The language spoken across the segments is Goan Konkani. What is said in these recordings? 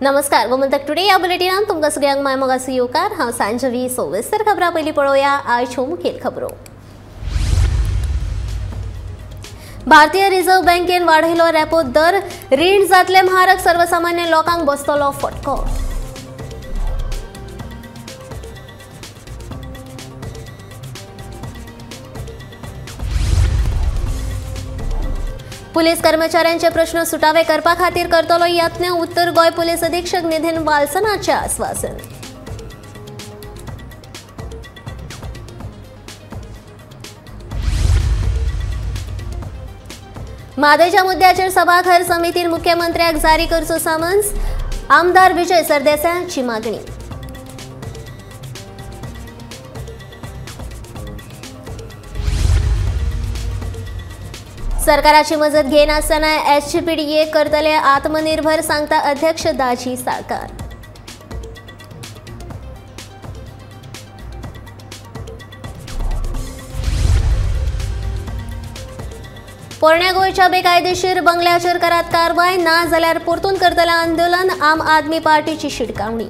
नमस्कार, गोमंतक टुडे या बुलेटिनान तुमकां सगळ्यांक my मोगाचो येवकार। हांव सांजवी सविस्तर खबरां पयलीं पळोवया आयच्यो मुखेल खबरो। भारतीय रिझर्व्ह बँकेन वाडयलो रेपो दर, रीण जातले म्हारग, सर्वसामान्य लोकांक बसतलो फटको। पुलीस कर्मचाऱ्यांचे प्रश्न सुटावे करपा खातीर करतलो यत्न, उत्तर गोंय पुलीस अधीक्षक निधीन वाल्सनाचे आस्वासन। म्हादयच्या मुद्द्याचेर सभाघर समितीन मुख्यमंत्र्याक जारी करचो समन्स, आमदार विजय सरदेसायांची मागणी। सरकाराची मजत घेनासतना एसजीपीडीए करतले आत्मनिर्भर, सांगता अध्यक्ष दाजी साळकार। पोरण्या गोंयच्या बेकायदेशीर बंगल्याचेर करात कारवाय, ना जाल्यार परतून करतले आंदोलन, आम आदमी पार्टीची शिटकावणी।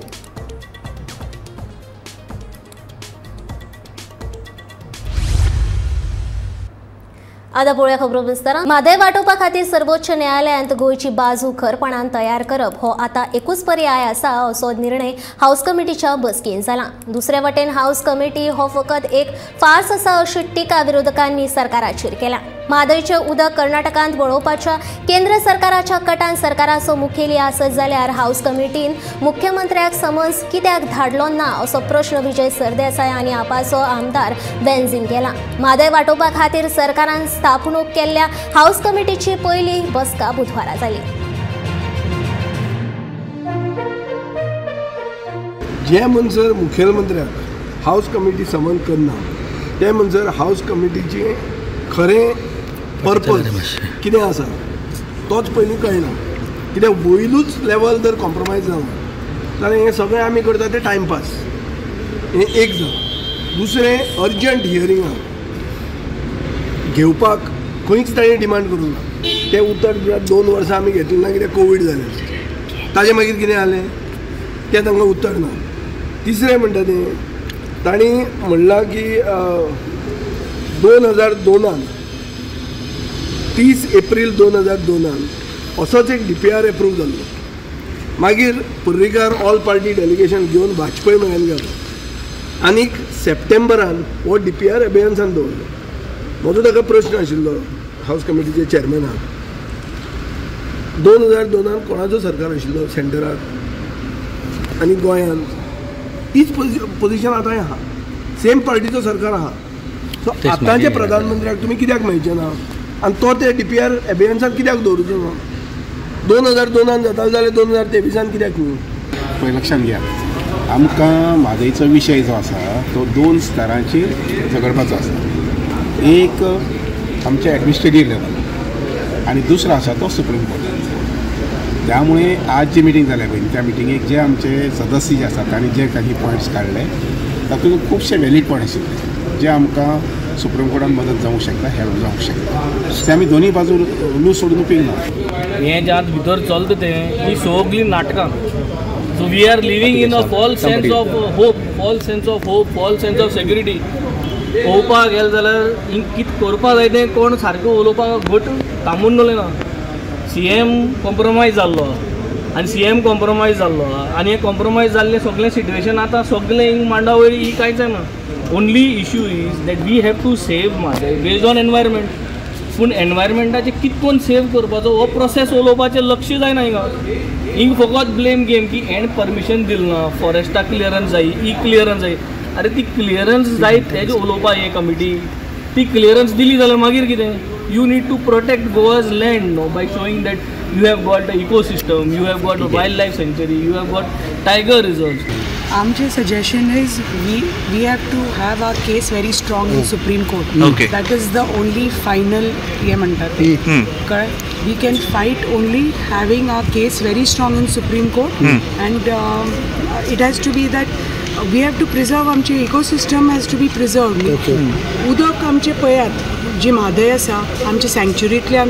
आतां पळोवया खबरो विस्तारान। म्हादय वाटोवपा खातीर सर्वोच्च न्यायालयांत गोंयची बाजू खरपणान तयार करप हो आतां एकूच पर्याय आसा असो निर्णय हाऊस कमिटीच्या बसकेन जाला। दुसरे वटेन हाऊस कमिटी हो फकत एक फार्स आसा अशी टिका विरोधकांनी सरकाराचेर केल्या। म्हादयचें उदक कर्नाटकांत वळोवपाच्या केंद्र सरकाराच्या कटान सरकाराचो मुखेली आसत जाल्यार हाऊस कमिटीन मुख्यमंत्र्याक समन्स कित्याक धाडलो ना असो प्रश्न विजय सरदेसाय आनी आपाचो आमदार वेन्झीन केला। म्हादय वाटोवपा खातीर सरकारान स्थापणूक केल्ल्या हाऊस कमिटीची पयली बसका बुधवारा जाली। जे म्हणसर मुखेलमंत्र्याक हाऊस कमिटी समन करना ते म्हणसर हाऊस कमिटीचे खरें पर्पज कितें आसा तोच पयलीं कळना। कित्याक वयलूच लेवल जर कॉम्प्रोमायज जावना जाल्यार हें सगळें आमी करता तें टायमपास, हें एक जालें। दुसरें, अर्जंट हियरिंगाक घेवपाक खंयच ताणें डिमांड करूंक ना। तें उतर 2 वर्सां आमी घेतलें ना, कित्याक कोवीड जालें, ताजें मागीर कितें जालें तें तांकां उत्तर ना। तिसरें म्हणटा तें तांणी म्हणलां की 2002 30 एप्रील 2002 असोच एक DPR approve जाल्लो। मागीर पर्रीकार ऑल पार्टी डेलिगेशन घेवन वाजपेयी मेरेन गेलो आनीक सप्टेंबरान हो DPR एबेयन्सान दवरलो। म्हजो ताका प्रश्न आशिल्लो हाऊस कमिटीचे चेअरमॅनाक, 2002 कोणाचो सरकार आशिल्लो सेंटराक आनी गोंयांत, तीच पोजिशन आतांय आहा, सेम पार्टीचो सरकार आहा। सो आतांचे प्रधानमंत्र्याक तुमी कित्याक मेळचे ना आनी तो ते DPR एबेयन्सान कित्याक दवरुचो ना? 2002 जाता जाल्यार 2023 कित्याक न्हू? पळय, लक्षांत घ्या, आमकां म्हादयचो विशय जो आसा तो 2 स्तरांचेर झगडपाचो आसा। एक आमच्या एडमिनिस्ट्रेटीव लेवल आनी दुसरो आसा तो सुप्रीम कोर्टाचो। त्यामुळे आज जी मिटींग जाल्या पळय त्या मिटिंगेक जे आमचे सदस्य जे आसात तांणी जे काही पॉयंट्स काडले तातूंत खुबशे व्हॅलीड पॉयंट आशिल्ले जे आमकां सुप्रीम कोर्टान मदत जावंक शकता, हेल्प जावंक शकता। ते आमी दोनूय बाजू लूज सोडून उपयोग ना। हें जें आतां भितर चलता तें ही सगळीं नाटकां। So we are living in a false sense of hope, false sense of hope, false sense of security. पळोवपाक गेलें जाल्यार हिंग कितें करपाक जाय तें कोण सारकें उलोवपाक घट थांबून दवरलें ना। CM compromise जाल्लो आनी CM compromise जाल्लो आनी हें कॉम्प्रोमायज जाल्लें सगळें सिट्युएशन आतां सगळें हिंग मांडा वयर ही कांयच जायना। Only issue is that we have to save Mhadei based on environment. पूण एनवायरमेंटाचें कितें करून सेव करपाचो हो प्रोसेस उलोवपाचें लक्ष जायना हिंगा। हिंग फकत ब्लेम गेम की हेणें परमिशन दिलें ना, फॉरेस्टाक क्लियरन्स जाय, ई क्लियरन्स जाय। अरे ती क्लियरन्स जाय तेजें उलोवपा हे कमिटी, ती क्लियरन्स दिली जाल्यार मागीर कितें? You need to protect Goa's land no by showing that you have got a ecosystem, you have got a wildlife sanctuary, you have got tiger reserves. आमचे suggestion is we have to have our case very strong in Supreme Court. Okay. That is the only final हे म्हणटात ते. कळ्ळें? We can fight only having our case very strong in Supreme Court and it has to be that we have to preserve आमचे ecosystem has to be preserved. उदक आमचें पळयात जी म्हादय आसा आमच्या सँक्चुरींतल्यान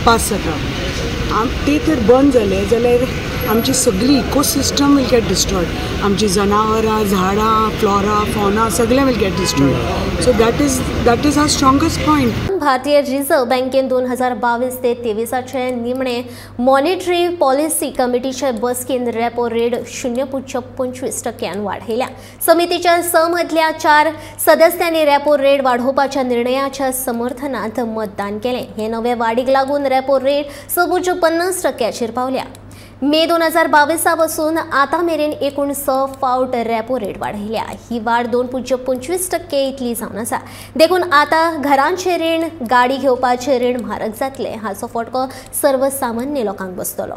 पास जाता, ते तर बंद जाले जाल्यार आमची सगळी इकोसिस्टम will get destroyed. आमची जनावरां, झाडां, फ्लोरा, फॉना सगळें will get destroyed. So that is our strongest point. भारतीय रिझर्व्ह बँकेन 2022 ते 23 निमणे मॉनिटरी पॉलिसी कमिटीचे बसकेन रेपो रेट 0.25% वाढयल्या. समितीच्या 6 मदल्या 4 सदस्यांनी रेपो रेट वाढोवपाच्या निर्णयाच्या समर्थनात मतदान केलें. हे नवे वाडीक लागून रेपो रेट 6.50% पावल्या. मे 2022 पासून आता मेरेन एकूण 6 फावट रेपो रेट वाढयल्या. ही वाढ 2.25% इतली जावन आसा. देखून आतां घरांचें रीण, गाडी घेवपाचें रीण म्हारग जातलें. हाचो फटको सर्वसामान्य लोकांक बसतलो.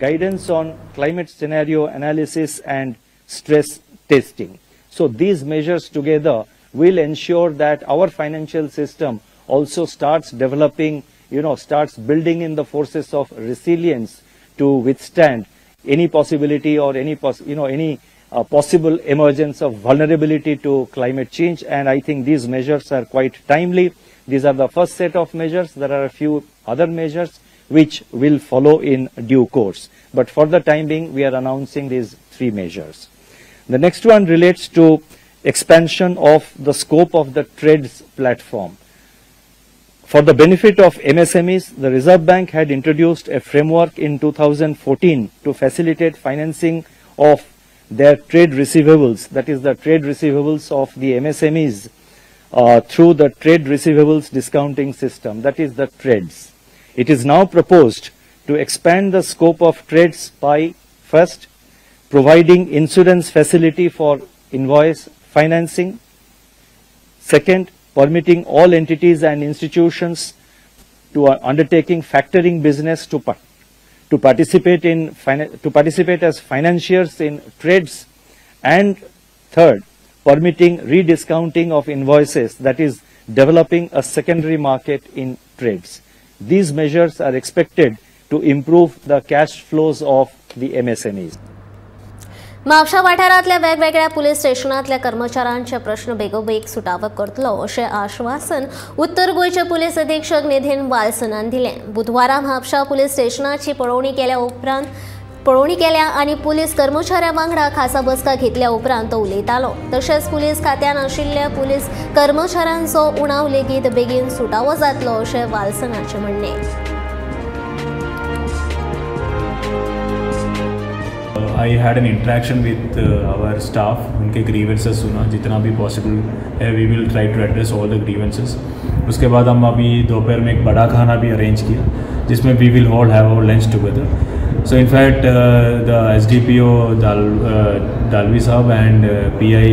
Guidance on climate scenario analysis and stress testing. So these measures together will ensure that our financial system also starts developing, starts building in the forces of resilience to withstand any possibility or any possible emergence of vulnerability to climate change. And I think these measures are quite timely. These are the first set of measures. There are a few other measures which will follow in due course. But for the time being, we are announcing these 3 measures. The next one relates to expansion of the scope of the TReDS platform. For the benefit of MSMEs, the Reserve Bank had introduced a framework in 2014 to facilitate financing of their trade receivables, that is the trade receivables of the MSMEs through the trade receivables discounting system, that is the TReDS. It is now proposed to expand the scope of TReDS by first providing insurance facility for invoice financing, second, permitting all entities and institutions to undertaking factoring business to participate as financiers in TReDS, and third, permitting rediscounting of invoices, that is developing a secondary market in TReDS. These measures are expected to improve the cash flows of the MSMEs. Mapusa वाठारांतल्या वेगवेगळ्या पुलीस स्टेशनांतल्या कर्मचाऱ्यांचे प्रश्न बेगोबेग सुटावो करतलो अशें आश्वासन उत्तर गोंयचे पुलीस अधीक्षक निधीन वाल्सनान दिलें. बुधवारा म्हापशा पुलीस स्टेशनाची पळोवणी केल्या आनी पुलीस कर्मचाऱ्यां वांगडा खासा बसका घेतल्या उपरांत तो उलयतालो. तशेंच पुलीस खात्यान आशिल्ल्या पुलीस कर्मचाऱ्यांचो उणाव लेगीत बेगीन सुटावो जातलो अशें वाल्सनाचें म्हणणें. I had an interaction with our staff, उनके grievances सुना, जितना भी possible Hai we will try to address all the grievances. उसके बाद हम अभी दोपहर में एक बड़ा खाना भी arrange किया जिसमें we will all have our lunch together. So in fact the SDPO Dalvi साहब and PI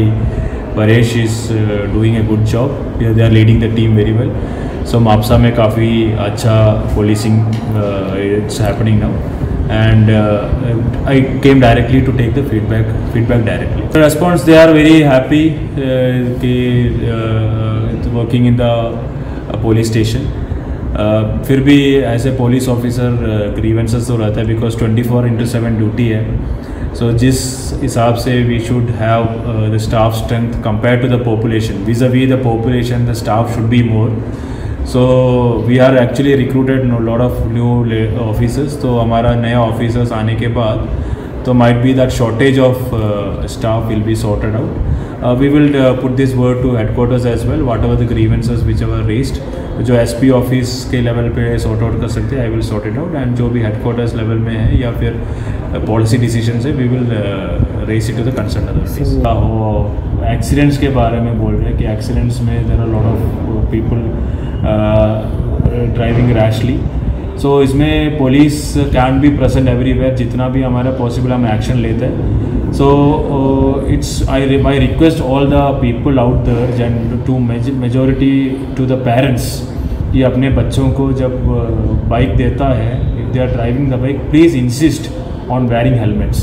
Paresh is doing a good job. They are leading the team very well. So Mapusa में काफ़ी अच्छा policing it's happening now. And I came directly to take the feedback directly. The response, they are very happy working in the police station. फिर भी as a police officer grievances तो रहता है because 24/7 duty है. So जिस हिसाब से we should have the staff strength compared to the population, vis-a-vis the population the staff should be more. So we are actually recruited a lot of new officers. तो हमारा नया officers आने के बाद तो might be that shortage of staff will be sorted out. We will put this word to headquarters as well. Whatever the grievances which were raised, जो SP office K level pay sort out कर सकते हैं, I will sort it out. And जो भी headquarters level में है या फिर policy decisions है, we will raise it to the concerned authorities. Accidents के बारे में बोल रहे हैं कि accidents में there are lot of people driving rashly. So इसमें police can be present everywhere. जितना भी हमारा पॉसिबल हम एक्शन लेते हैं. So it's I request all the people out there and to majority to the parents कि अपने बच्चों को जब बाइक देता है, if they are driving the bike, please insist on wearing helmets.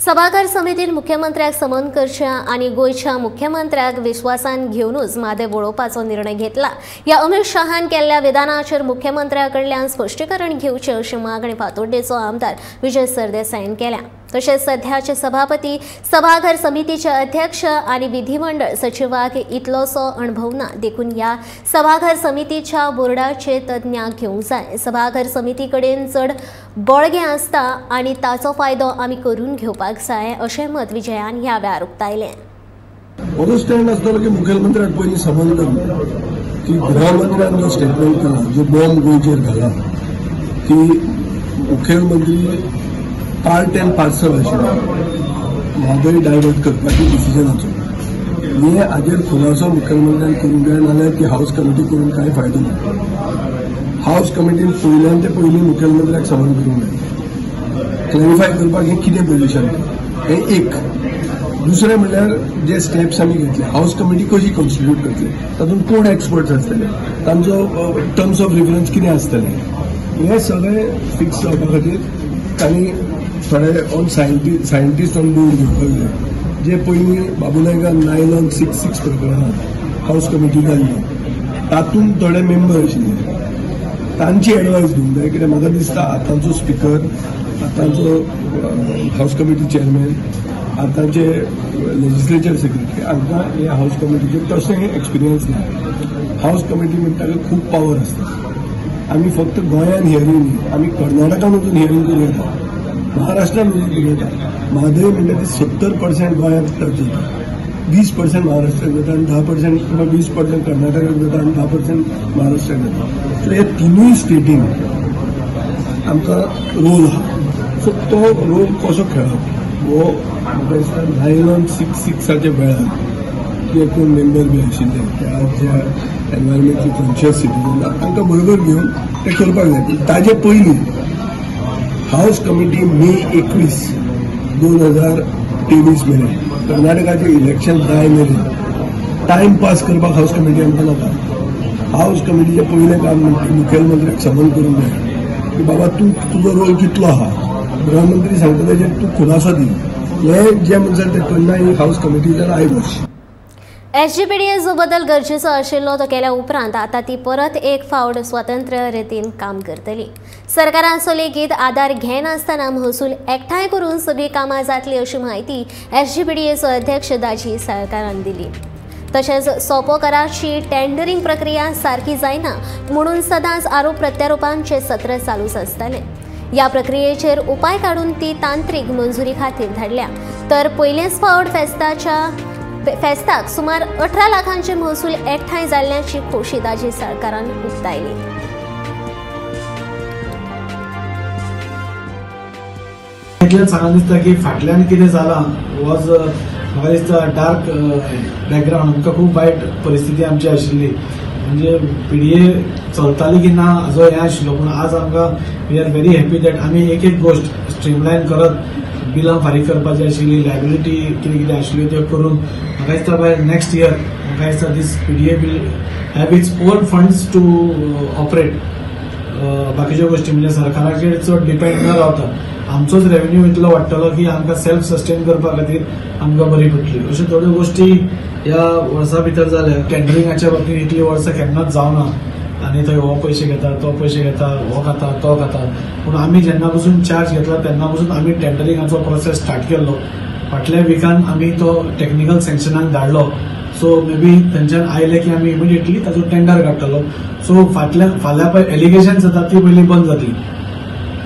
सभाघर समितीन मुख्यमंत्र्याक समन करच्या आनी गोंयच्या मुख्यमंत्र्याक विश्वासान घेवनूच म्हादय वळोवपाचो निर्णय घेतला. ह्या अमित शहान केल्ल्या विधानाचेर मुख्यमंत्र्या कडल्यान स्पश्टीकरण घेवचें अशी मागणी फातोड्डेचो आमदार विजय सरदेसायान केल्या. तशेंच सध्याचे सभापती, सभाघर समितीचे अध्यक्ष आनी विधिमंडळ सचिवाक इतलोसो अणभव ना, देखून ह्या सभाघर समितीच्या बोर्डाचे तज्ञांक घेवंक जाय। सभाघर समिती कडेन चड बळगें आसता आनी ताचो फायदो आमी करून घेवपाक जाय अशें मत विजयान ह्या वेळार उक्तायलें। म्हजो स्टँड आसतलो की मुखेलमंत्र्याक पयलीं समज करून की गृहमंत्र्यान जो स्टेटमेंट केला, जो बॉम्ब गोंयचेर घाला की मुखेलमंत्री पार्ट अँड पार्सल आशिल्लो म्हादय डायवर्ट करपाची डिसिजनाचो, हे हाजेर खुलासो मुखेलमंत्र्यान करूंक जाय, नाजाल्यार ती हावस कमिटी करून कांय फायदो ना। हावस कमिटीन पयल्यान ते पयलीं मुखेलमंत्र्याक समज करूंक जाय, क्लॅरिफाय करपाक हें कितें पोजिशन हें एक। दुसरें म्हणल्यार जे स्टेप्स आमी घेतले, हावस कमिटी कशी कॉन्स्टिट्यूट करतले, तातूंत कोण एक्सपर्ट्स आसतले, तांचो टर्म्स ऑफ रेफरन्स कितें आसतलें, हें सगळें फिक्स जावपा खातीर तांणी थोडे ऑन सायंटिस्ट ऑन बोर्ड घेवपाक जाय। जे पयलीं बाबू नायकान 9166 प्रकरणांत हावस कमिटी जाल्ली तातूंत थोडे मेंबर आशिल्ले, तांची एडवायस दिवंक जाय। कित्याक म्हाका दिसता आतांचो स्पिकर, आतांचो हावस कमिटी चेअरमॅन, आतांचे लेजिस्लेचर सेक्रेटरी हांकां हे हावस कमिटीचेर तशें एक्सपिरियन्स ना। हावस कमिटी म्हणटा खूब पावर आसता। आमी फक्त गोंयान हियरींग न्ही, आमी कर्नाटकान वचून हियरींग करूं येता, महाराष्ट्रान वचून करूं येता। म्हादय म्हणटा ती 70% गोंयांत टच जाता, 20% महाराष्ट्राक जाता आनी 10% किंवा 20% कर्नाटकाक जाता आनी 10% महाराष्ट्राक जाता। सो हे तिनूय स्टेटीन आमकां रोल आहा। सो तो रोल कसो खेळप हो म्हाका दिसता 9166 वेळार जे कोण मेंबर बी आशिल्ले त्या ज्या एनवायरमेंटली कॉन्शियस सिटीजन तांकां बरोबर घेवन तें करपाक जाय। ताजे पयलीं हावस कमिटी मे 21, 2023 मेरेन कर्नाटकाचें इलेक्शन जाय मेरेन टायम पास करपाक हावस कमिटी आमकां नाका। हावस कमिटीचें पयलें काम म्हणटा मुखेलमंत्र्याक समन करूंक जाय की बाबा तूं तुजो रोल कितलो आहा, गृहमंत्री सांगता तेजेर तूं खुलासो दी। हें जें म्हणसर तें करना ही हावस कमिटी जर आयवश। एसजीपीडीए जो बदल गरजेचो आशिल्लो तो केल्या उपरांत आतां ती परत एक फावट स्वतंत्र रितीन काम करतली। सरकाराचो लेगीत आदार घेनासतना महसूल एकठांय करून सगळीं कामां जातली अशी म्हायती एसजीपीडीएचो अध्यक्ष दाजी साळकारान दिली। तशेंच सोपो कराची टेंडरिंग प्रक्रिया सारकी जायना म्हणून सदांच आरोप प्रत्यारोपांचे सत्र चालूच आसतालें। ह्या प्रक्रियेचेर उपाय काडून ती तांत्रीक मंजुरी खातीर धाडल्या। तर पयलेच फावट फेस्ताक सुमार 18 लाखांचे महसूल एकठांय जाल्ल्याची खोशी दाजी साळकारान उक्तायली। सांगून दिसता की फाटल्यान कितें जालां वॉज म्हाका दिसता डार्क बॅकग्रावंड, आमकां खूब वायट परिस्थिती आमची आशिल्ली, म्हणजे पीडीए चलताली की ना हाजो हें आशिल्लो। पूण आज आमकां we are very happy that आमी एक एक गोश्ट स्ट्रीमलायन करत बिलां फारीक करपाची आशिल्ली, लायबिलिटी कितें कितें आशिल्ल्यो त्यो करून म्हाका दिसता बाय नेक्स्ट इयर म्हाका दिसता this PDA will have its own funds to operate. बाकीच्यो गोश्टी म्हणजे सरकाराचेर चड डिपेंड न रावता आमचोच रेवेन्यू इतलो वाडटलो की आमकां सेल्फ सस्टेन करपा खातीर आमकां बरी पडटली। अश्यो थोड्यो गोश्टी ह्या वर्सा भितर जाल्या। टेंडरिंगाच्या बाबतींत इतली वर्सां केन्नाच जावना आनी थंय हो पयशे घेता, तो पयशे घेता, हो खाता, तो खाता। पूण आमी जेन्ना पसून चार्ज घेतला तेन्ना पसून आमी टेंडरिंगाचो प्रोसेस स्टार्ट केल्लो। फाटल्या विकान आमी तो टॅक्निकल सँक्शनाक धाडलो। सो मे बी थंयच्यान आयले की आमी इमिडिएटली ताचो टेंडर काडटलो। सो फाल्यां पळय एलिगेशन्स जाता ती पयलीं बंद जातली।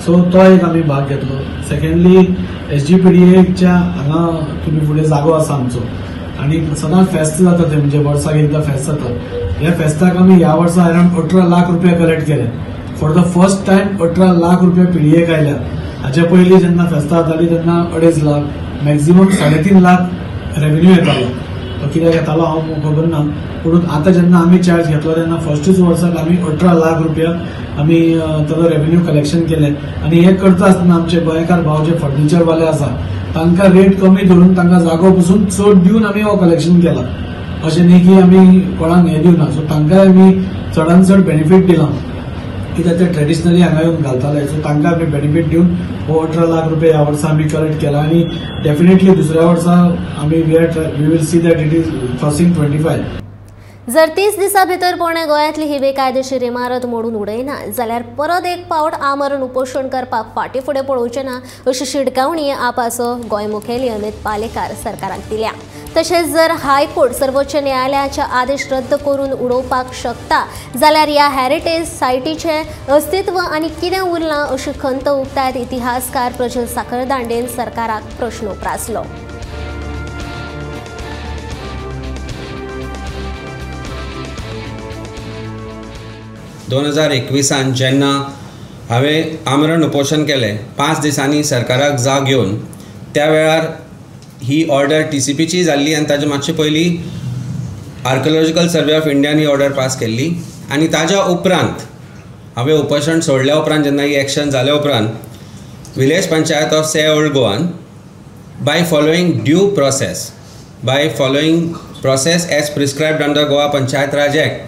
सो तो एक आमी भाग घेतलो। सेकंडली एसजीपीडीएच्या हांगा तुमी फुडें जागो आसा आमचो आनी सदांच फेस्त जाता ते, म्हणजे वर्साक एकदां फेस्त जाता। ह्या फेस्ताक आमी ह्या वर्सा अरावंड 18 लाख रुपया कलेक्ट केले। For the first time 18 lakh रुपया पीडीएक आयल्या। हाच्या पयलीं जेन्ना फेस्तां जातालीं तेन्ना 2.5 लाख, मॅक्झिमम 3.5 लाख रेवेन्यू येतालो। तो कित्याक येतालो हांव खबर ना, पूण आतां जेन्ना आमी चार्ज घेतलो तेन्ना फर्स्टूच वर्साक आमी 18 लाख रुपया आमी ताजो रेवेन्यू कलेक्शन केलें। आनी हें करता आसतना आमचे गोंयकार भाव जे फर्निचरवाले आसा तांकां रेट कमी धरून तांकां जागो पसून चड दिवन आमी हो कलेक्शन केला। अशें न्ही की आमी कोणाक हें दिवना। सो तांकांय आमी चडान चड बेनिफीट दिलां कित्याक ते ट्रेडिशनली हांगा येवन घालताले। सो तांकां आमी बेनिफीट दिवन हो 18 लाख रुपया ह्या वर्सा आमी कलेक्ट केला आनी डेफिनेटली दुसऱ्या वर्सा आमी we will see that it is crossing 25। जर 30 दिसां भितर पोरण्या गोंयांतली ही बेकायदेशीर इमारत मोडून उडयना जाल्यार परत एक पावट आमरण उपोशण करपाक फाटीं फुडें पळोवचें ना अशी शिटकावणी आपाचो गोंय मुखेली अमित पालेकार सरकाराक दिल्या। तशेंच जर हायकोर्ट सर्वोच्च न्यायालयाचे आदेश रद्द करून उडोवपाक शकता जाल्यार ह्या हेरिटेज सायटीचें अस्तित्व आनी कितें उरलां अशी खंत उक्तायत इतिहासकार प्रजल साखरदांडेन सरकाराक प्रश्न उप्रासलो। दोन 2021 जेन्ना हांवें आमरण उपोशण केलें 5 दिसांनी सरकाराक जाग येवन त्या वेळार ही ऑर्डर TCPची जाल्ली आनी ताजे मातशे पयलीं आर्किओलॉजिकल सर्वे ऑफ इंडियान ही ऑर्डर पास केल्ली आनी ताज्या उपरांत हांवें उपोशण सोडल्या उपरांत जेन्ना ही एक्शन जाल्या उपरांत village panchayat of Se old Goan by following due process, by following process as prescribed under Goa Panchayat Raj act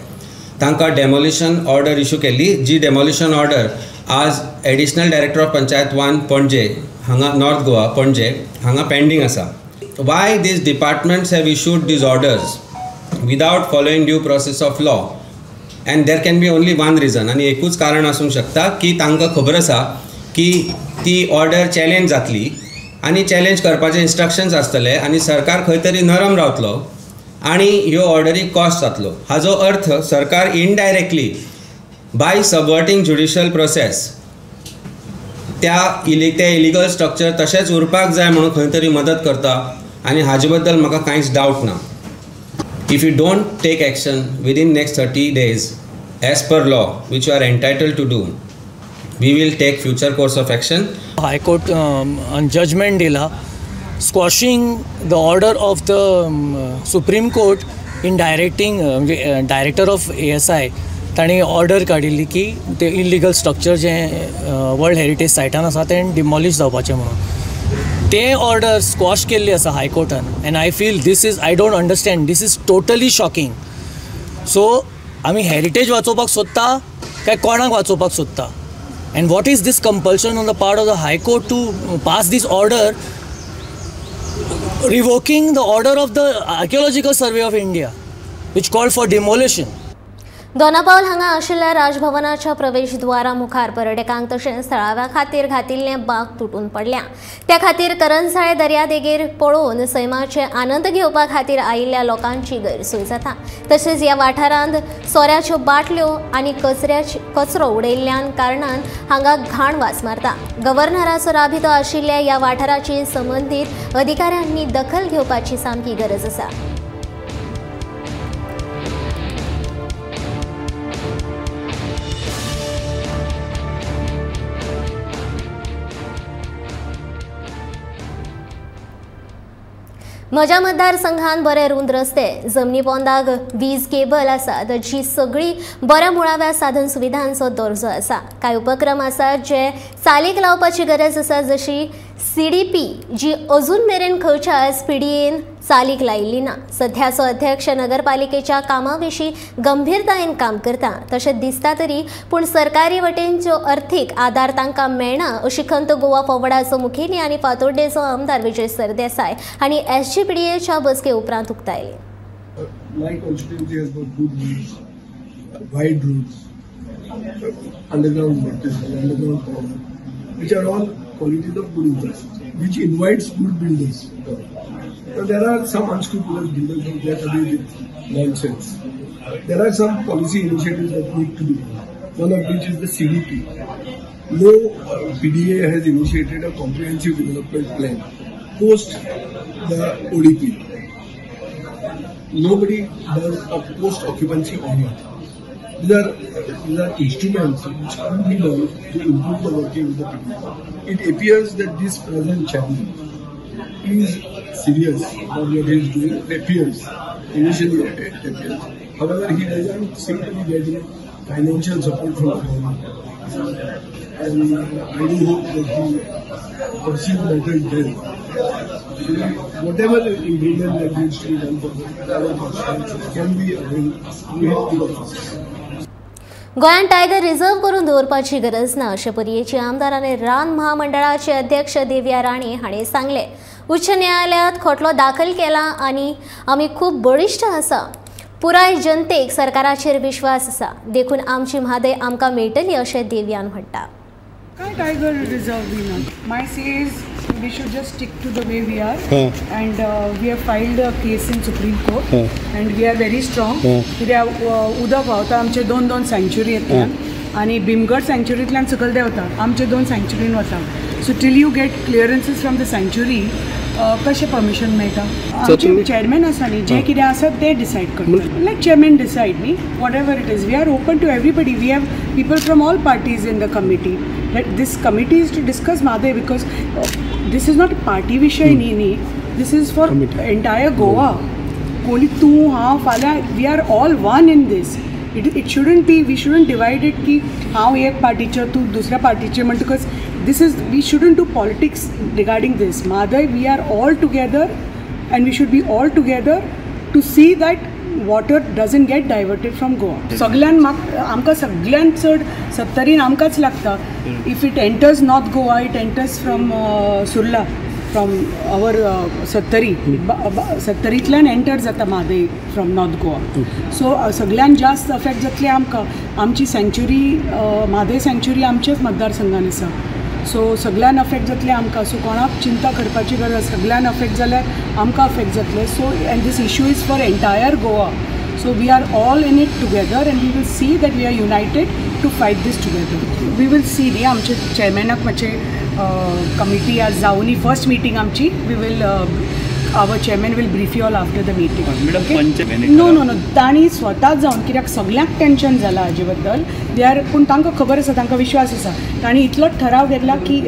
तांकां डेमोलिशन ऑर्डर इशू केल्ली, जी डेमोलिशन ऑर्डर आज additional director of panchayat 1 Panaji हांगा नॉर्थ गोवा पणजे हांगा पेंडींग आसा। Why these departments have issued these orders without following due process of law? And there can be only one reason, आनी एकूच कारण आसूंक शकता की तांकां खबर आसा की ती ऑर्डर चॅलेंज जातली आनी चॅलेंज करपाचे इन्स्ट्रक्शन्स आसतले आनी सरकार खंय तरी नरम रावतलो आनी ह्यो ऑर्डरी कॉस्ट जातलो। हाजो अर्थ सरकार indirectly by subverting judicial process त्या इलिगल स्ट्रक्चर तशेंच उरपाक जाय म्हणून खंय तरी मदत करता आनी हाजे बद्दल म्हाका कांयच डावट ना। If you don't take action within next 30 days as per law which you are entitled to do, we will take future course of action. High court judgement दिला squashing the order of the Supreme Court in directing director of ASI तांणी ऑर्डर काडिल्ली की ते इलिगल स्ट्रक्चर जें वर्ल्ड हेरिटेज सायटान आसा तें डिमॉलिश जावपाचें म्हणून तें ऑर्डर स्क्वॉश केल्ली आसा हायकोर्टान. And I feel this is, I don't understand, this is totally shocking. So आमी हेरिटेज वाचोवपाक सोदता काय कोणाक वाचोवपाक सोदता? And what is this compulsion on the part of the high court to pass this order revoking the order of the Archaeological Survey of India, which called for demolition. Dona Paula हांगा आशिल्ल्या राजभवनाच्या प्रवेशद्वारा मुखार पर्यटकांक तशेंच थळाव्या खातीर घातिल्लें बाग तुटून पडल्या. त्या खातीर करंजाळे दर्यादेगेर पळोवन सैमाचे आनंद घेवपा खातीर आयिल्ल्या लोकांची गैरसोय जाता. तशेंच ह्या वाठारांत सोऱ्याच्यो बाटल्यो आनी कचरो उडयल्ल्यान कारणान हांगा घाण वास मारता. गव्हर्नराचो राबितो आशिल्ल्या ह्या वाठाराची संबंदीत अधिकाऱ्यांनी दखल घेवपाची सामकी गरज आसा. म्हज्या मतदारसंघान बरे रूंद रस्ते, जमनी पोंदाक वीज केबल आसात जी सगळी बऱ्या मुळाव्या साधन सुविधांचो दर्जो आसा. कांय उपक्रम आसात जे चालीक लावपाची गरज आसा, जशी CDP जी अजून मेरेन खंयच्याच PDAन चालीक लायिल्ली ना. सध्याचो अध्यक्ष नगरपालिकेच्या कामा विशीं गंभीरतायेन काम करता तशें दिसता तरी पूण सरकारी वटेनचो अर्थीक आदार तांकां मेळना अशी खंत गोवा फॉवर्डाचो मुखेली आनी फातोड्डेचो आमदार विजय सरदेसाय हांणी SGPDAच्या बसके उपरांत उक्तायली. My constituency has got good roads, wide roads, underground water, underground power, which are all qualities of good infrastructure, which invites good builders. Now, there are some unscrupulous builders who get away with nonsense. There are some policy initiatives that need to be done, one of which is the CDP. No PDA has initiated a comprehensive development plan post the ODP. Nobody does a post-occupancy audit. These are instruments which could be done to improve the working of the PDA. It appears that this present chairman is serious about what he is doing. It appears, initially it appears. However, he doesn't seem to be getting financial support from the government. And I do hope that he pursues matters well. Whatever improvement that needs to be done for our constituency can be availed to his office. गोंयांत टायगर रिझर्व करून दवरपाची गरज ना अशें पर्येचे आमदार आनी रान महामंडळाचे अध्यक्ष देविया राणे हांणी सांगलें. उच्च न्यायालयांत खटलो दाखल केला आनी आमी खूब बळिश्ट आसा, पुराय जनतेक सरकाराचेर विश्वास आसा, देखून आमची म्हादय आमकां मेळटली अशें देवयान म्हणटा. काय टायगर रिजर्व बी ना. My say is we should just stick to the way we are and we have filed a case in Supreme Court and we are very strong. कित्याक उदक व्हांवता आमचे दोन दोन सँच्युरींतल्यान आनी भीमगड सँच्युरींतल्यान सकयल देंवता, आमचे दोन सँच्युरीन वता. So till you get clearances from the sanctuary कशें परमिशन मेळटा? आमचे चेअरमॅन आसा न्ही, जें कितें आसा तें डिसायड करता. लायक चेअरमॅन डिसायड न्ही, whatever it is. We are open to everybody. We have people from all parties in the committee. This committee is to discuss Mhadei because this is not party विशय न्ही न्ही, this is for entire Goa. कोणी तूं हांव फाल्यां, we are all one in this. It shouldn't be, we shouldn't divide it की हांव एक पार्टीचो तूं दुसऱ्या पार्टीचे, म्हणटकच this is, we shouldn't do politics regarding this. Mhadei, we are all together and we should be all together to see that water doesn't get diverted from Goa. सगळ्यान आमकां सगळ्यान चड सत्तरीन आमकांच लागता. If it enters North Goa, it enters from Surla, from our Sattari, सत्तरींतल्यान enter जाता Mhadei from north Goa. So सगळ्यान जास्त अफेक्ट जातले आमकां. आमची सँच्युरी, म्हादय सँच्युरी आमच्याच मतदारसंघान आसा. सो सगळ्यान अफेक्ट जातले आमकां. सो कोणाक चिंता करपाची गरज, सगळ्यान अफेक्ट जाल्यार आमकां अफेक्ट जातले. So and this issue is for entire Goa. So we are all in it together and we will see that we are united to fight this together. We will see न्ही, आमचे चेअरमॅनाक मातशें कमिटी आज जावनी फर्स्ट मिटींग आमची. We will, our chairman will brief you all after the meeting. No no no, तांणी स्वता जावन, कित्याक सगळ्यांक टेंशन जालां हाजे बद्दल. They are, पूण तांकां खबर आसा, तांकां विश्वास आसा. तांणी इतलोच ठराव घेतला की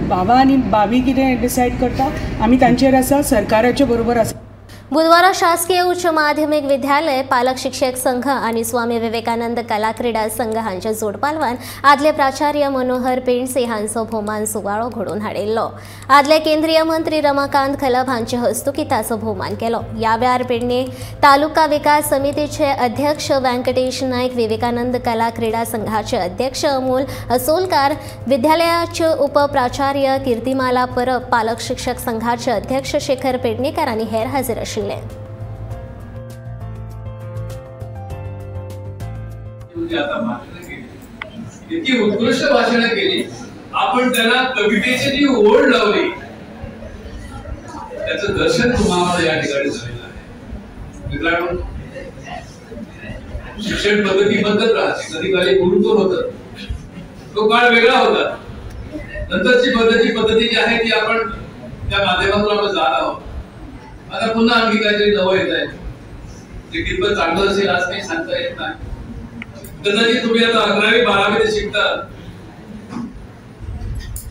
बाबा आनी भाभी कितें डिसायड करता आमी तांचेर आसा, सरकाराचे बरोबर आसा. बुधवारा शासकीय उच्च माध्यमिक विद्यालय पालक शिक्षक संघ आणि स्वामी विवेकानंद कला क्रीडा संघ हांच्या जोडपालवान आदले प्राचार्य मनोहर पेंडसे हांचो भोवमान सुवाळो घडोवन हाडिल्लो. आदले केंद्रीय मंत्री रमाकांत खलप हांचे हस्तुकीं ताचो भोवमान केलो. ह्या वेळार पेडणे तालुका विकास समितीचे अध्यक्ष व्यंकटेश नायक, विवेकानंद कला क्रीडा संघाचे अध्यक्ष अमोल असोलकार, विद्यालयाचे उपप्राचार्य कीर्तिमाला परब, पालक शिक्षक संघाचे अध्यक्ष शेखर पेडणेकर आनी हेर हजर आशिल्ले. इतकी उत्कृष्ट भाषण केली, आपण त्यांना कवितेची जी ओढ लावली त्याचं दर्शन तुम्हाला या ठिकाणी झालेलं आहे. मित्रांनो, शिक्षण पद्धती बदलत राहते. कधी काळी गुरुकुल होतं, तो काळ वेगळा होता. नंतरची पद्धती जी आहे ती आपण त्या माध्यमातून आपण जात आहोत. आता पुन्हा आणखी काहीतरी नवं येत आहे, जे कितपत चांगलं असेल आज काही सांगता येत नाही. कदाचित तुम्ही आता 11वी 12वी शिकता,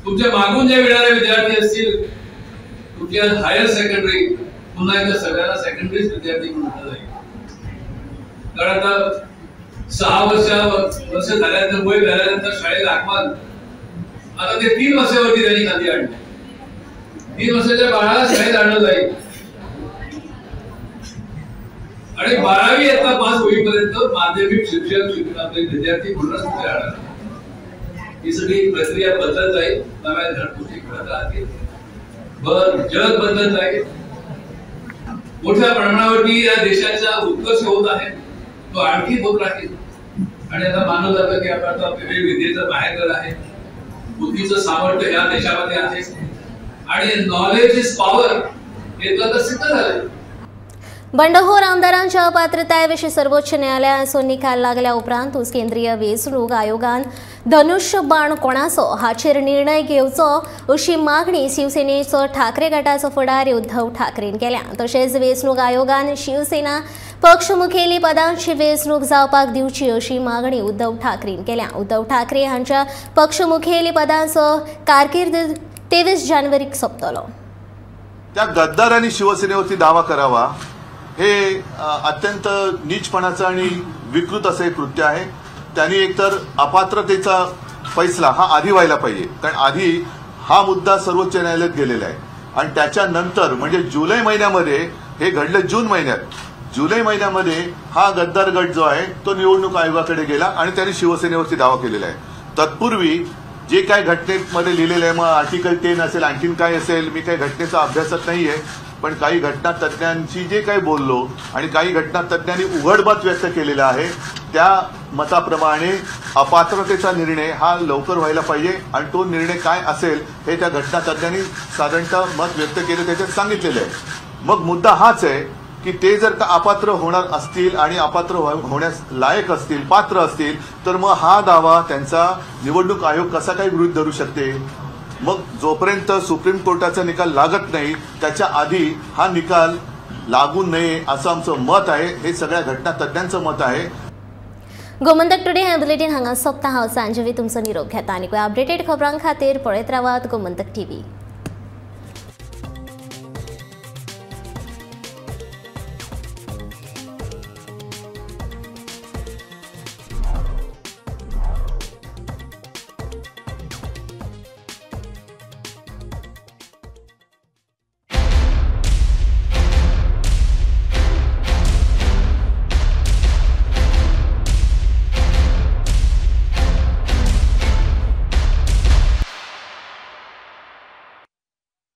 तुमच्या मागून जे येणारे विद्यार्थी असतील, तुमच्या हायर सेकंडरी, पुन्हा एकदा सगळ्यांना सेकंडरीच विद्यार्थी म्हणून जाईल. कारण आता 6 वर्ष झाल्यानंतर, वय झाल्यानंतर शाळेत आगमन आता ते 3 वर्षावरती त्यांनी खाली आणले. 3 वर्षाच्या बाळाला शाळेत आणलं जाईल आणि 12वी इयत्ता पास होईपर्यंत माध्यमिक शिक्षण आपले विद्यार्थी म्हणूनच तिथे राहणार. ही सगळी प्रक्रिया बदलत जाईल, नव्या गोष्टी घडत राहतील, जग बदलत जाईल. मोठ्या प्रमाणावरती या देशाचा उत्कर्ष होत आहे, तो आणखी होत राहील. आणि आता मानलं जातं की आपण आता विद्येचं बाहेर आहे, बुद्धीचं सामर्थ्य या देशामध्ये आहे आणि नॉलेज is power हे तर आता सिद्ध झालंय. बंडखोर आमदारांच्या अपात्रतायविशीं सर्वोच्च न्यायालयाचो निकाल लागल्या उपरांतूच केंद्रीय वेंचणूक आयोगान धनुष्यबाण कोणाचो हाचेर निर्णय घेवचो अशी मागणी शिवसेनेचो ठाकरे गटाचो फुडारी उद्धव ठाकरेन केल्या. तशेंच वेंचणूक आयोगान शिवसेना पक्ष मुखेली पदांची वेंचणूक जावपाक दिवची अशी मागणी उद्धव ठाकरेन केल्या. उद्धव ठाकरे हांच्या पक्ष मुखेली पदांचो कारकीर्द 23 जानेवारीक सोंपतलो. त्या गद्दारांनी शिवसेनेवरती दावा करावा हे अत्यंत नीचपणाचं आणि विकृत असं एक कृत्य आहे. त्यांनी एकतर अपात्रतेचा फैसला हा आधी व्हायला पाहिजे, कारण आधी हा मुद्दा सर्वोच्च न्यायालयात गेलेला आहे आणि त्याच्यानंतर म्हणजे जुलै महिन्यामध्ये हे घडलं, जून महिन्यात, जुलै महिन्यामध्ये हा गद्दार गट जो आहे तो निवडणूक आयोगाकडे गेला आणि त्यांनी शिवसेनेवरती दावा केलेला आहे. तत्पूर्वी जे काय घटनेमध्ये लिहिलेलं आहे, मग आर्टिकल 10 असेल, आणखीन काय असेल, मी काही घटनेचा अभ्यासात नाही आहे, पण काही घटना तज्ज्ञांशी जे काही बोललो आणि काही घटना तज्ज्ञांनी उघड मत व्यक्त केलेलं आहे त्या मताप्रमाणे अपात्रतेचा निर्णय हा लवकर व्हायला पाहिजे आणि तो निर्णय काय असेल हे त्या घटना तज्ज्ञांनी साधारणतः मत व्यक्त केलं, त्याच्यात सांगितलेलं आहे. मग मुद्दा हाच आहे की ते जर का अपात्र होणार असतील आणि अपात्र होण्यास लायक असतील, पात्र असतील, तर मग हा दावा त्यांचा निवडणूक आयोग कसा काही गृहीत धरू शकते? मग जोपर्यंत सुप्रीम कोर्टाचा निकाल लागत नाही त्याच्या आधी हा निकाल लागू नये असं आमचं मत आहे. हे सगळ्या घटना तज्ज्ञांचं मत आहे. गोमंतक टुडे हे बुलेटीन हांगा सोंपता. हांव सांजवी तुमचो निरोप घेता आनी अपडेटेड खबरां खातीर पळयत रावात गोमंतक टीव्ही.